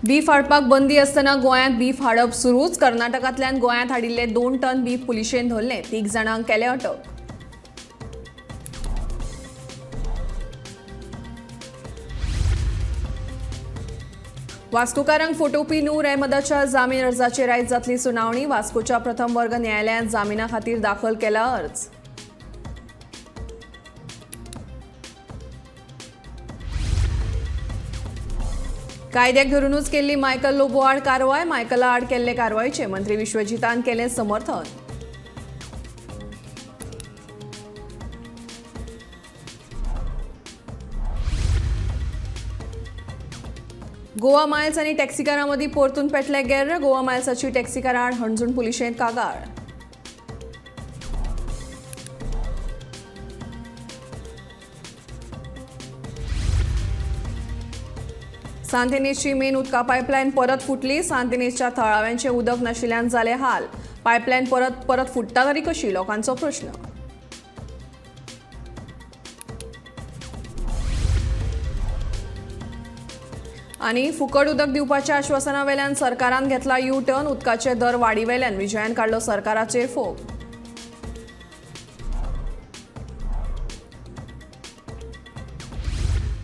Beef हाडपाक बंदी आसतना गोंयांत बीफ हाडप सुरूच. कर्नाटकांतल्यान गोंयांत हाडिल्ले 2 टन बीफ पुलिशेन धरले. 3 जाणांक केले अटक. वास्कोकारांक फटोवपी नूर अहमदाच्या जामीन अर्जाचेर आयज जातली सुनावणी. वास्कोच्या प्रथम वर्ग न्यायालयांत जामिना खातीर दाखल केला अर्ज. कायद्याक धरूनच केल्ली मायकल लोबो आड कारवाय. मायकला आड केल्ले कारवायचे मंत्री विश्वजितान केलें समर्थन. गोवा मायल्स आनी टॅक्सीकारां मदीं परतून पेटले गेर्र. गोवा मायल्साची टॅक्सीकारां आड हणजूण पुलिशेंत कागाळ. सांतिनेजची मेन उदका पायपलायन परत फुटली. सांतिनेजच्या थळाव्यांचे उदक नाशिल्ल्यान जाले हाल. पायपलायन परत परत फुट्टा तरी कशी, लोकांचो प्रश्न. आनी फुकट उदक दिवपाच्या आश्वासना वेल्यान सरकारान घेतला यू टर्न. उदकाचे दर वाडीवेल्यान विजयान काडलो सरकाराचेर फोग.